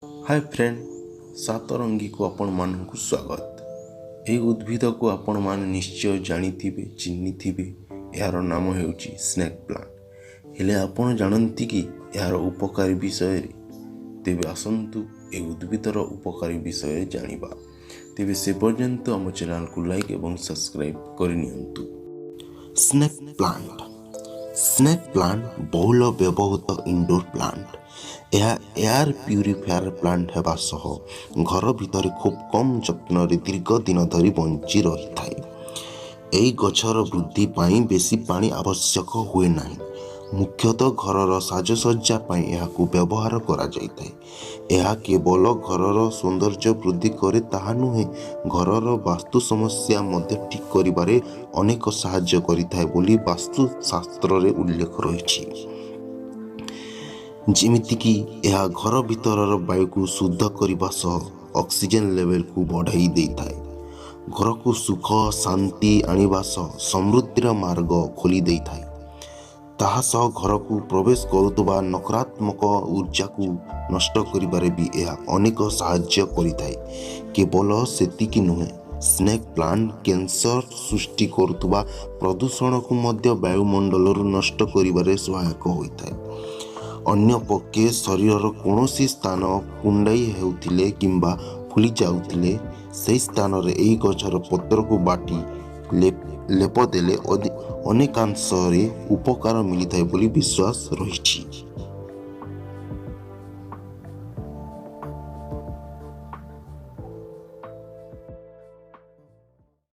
ହାଏ friend, ସାତରଙ୍ଗୀକୁ ଆପଣମାନଙ୍କୁ ସ୍ୱାଗତ। ଏହି ଉଦ୍ଭିଦକୁ ଆପଣମାନେ ନିଶ୍ଚୟ ଜାଣିଥିବେ, ଚିହ୍ନିଥିବେ। ଏହାର ନାମ ହେଉଛି ସ୍ନେକ୍ ପ୍ଲାଣ୍ଟ। ହେଲେ ଆପଣ ଜାଣନ୍ତି କି ଏହାର ଉପକାରୀ ବିଷୟରେ? ତେବେ ଆସନ୍ତୁ, ଏହି ଉଦ୍ଭିଦର ଉପକାରୀ ବିଷୟରେ ଜାଣିବା। ତେବେ ସେ ପର୍ଯ୍ୟନ୍ତ ଆମ ଚ୍ୟାନେଲକୁ ଲାଇକ୍ ଏବଂ ସବସ୍କ୍ରାଇବ୍ କରିନିଅନ୍ତୁ। Snake plant. ସ୍ନେକ୍ ପ୍ଲାଣ୍ଟ ବହୁଳ ବ୍ୟବହୃତ ଇନଡୋର ପ୍ଲାଣ୍ଟ। ଏହା ଏୟାର ପ୍ୟୁରିଫାୟର ପ୍ଲାଣ୍ଟ ହେବା ସହ ଘର ଭିତରେ ଖୁବ୍ କମ୍ ଯତ୍ନରେ ଦୀର୍ଘ ଦିନ ଧରି ବଞ୍ଚି ରହିଥାଏ। ଏହି ଗଛର ବୃଦ୍ଧି ପାଇଁ ବେଶୀ ପାଣି ଆବଶ୍ୟକ ହୁଏ ନାହିଁ। ମୁଖ୍ୟତଃ ଘରର ସାଜସଜ୍ଜା ପାଇଁ ଏହାକୁ ବ୍ୟବହାର କରାଯାଇଥାଏ। ଏହା କେବଳ ଘରର ସୌନ୍ଦର୍ଯ୍ୟ ବୃଦ୍ଧି କରେ ତାହା ନୁହେଁ, ଘରର ବାସ୍ତୁ ସମସ୍ୟା ମଧ୍ୟ ଠିକ୍ କରିବାରେ ଅନେକ ସାହାଯ୍ୟ କରିଥାଏ ବୋଲି ବାସ୍ତୁଶାସ୍ତ୍ରରେ ଉଲ୍ଲେଖ ରହିଛି। ଯେମିତିକି ଏହା ଘର ଭିତରର ବାୟୁକୁ ଶୁଦ୍ଧ କରିବା ସହ ଅକ୍ସିଜେନ୍ ଲେଭେଲକୁ ବଢ଼ାଇ ଦେଇଥାଏ। ଘରକୁ ସୁଖ ଶାନ୍ତି ଆଣିବା ସହ ସମୃଦ୍ଧିର ମାର୍ଗ ଖୋଲି ଦେଇଥାଏ। ତାହା ସହ ଘରକୁ ପ୍ରବେଶ କରୁଥିବା ନକାରାତ୍ମକ ଉର୍ଜାକୁ ନଷ୍ଟ କରିବାରେ ବି ଏହା ଅନେକ ସାହାଯ୍ୟ କରିଥାଏ। କେବଳ ସେତିକି ନୁହେଁ, ସ୍ନେକ୍ ପ୍ଲାଣ୍ଟ କ୍ୟାନ୍ସର ସୃଷ୍ଟି କରୁଥିବା ପ୍ରଦୂଷଣକୁ ମଧ୍ୟ ବାୟୁମଣ୍ଡଳରୁ ନଷ୍ଟ କରିବାରେ ସହାୟକ ହୋଇଥାଏ। ଅନ୍ୟପକ୍ଷେ ଶରୀରର କୌଣସି ସ୍ଥାନ କୁଣ୍ଡାଇ ହେଉଥିଲେ କିମ୍ବା ଫୁଲି ଯାଉଥିଲେ, ସେହି ସ୍ଥାନରେ ଏହି ଗଛର ପତ୍ରକୁ ବାଟି ଲେପ ଦେଲେ ଅନେକାଂଶରେ ଉପକାର ମିଳିଥାଏ ବୋଲି ବିଶ୍ୱାସ ରହିଛି।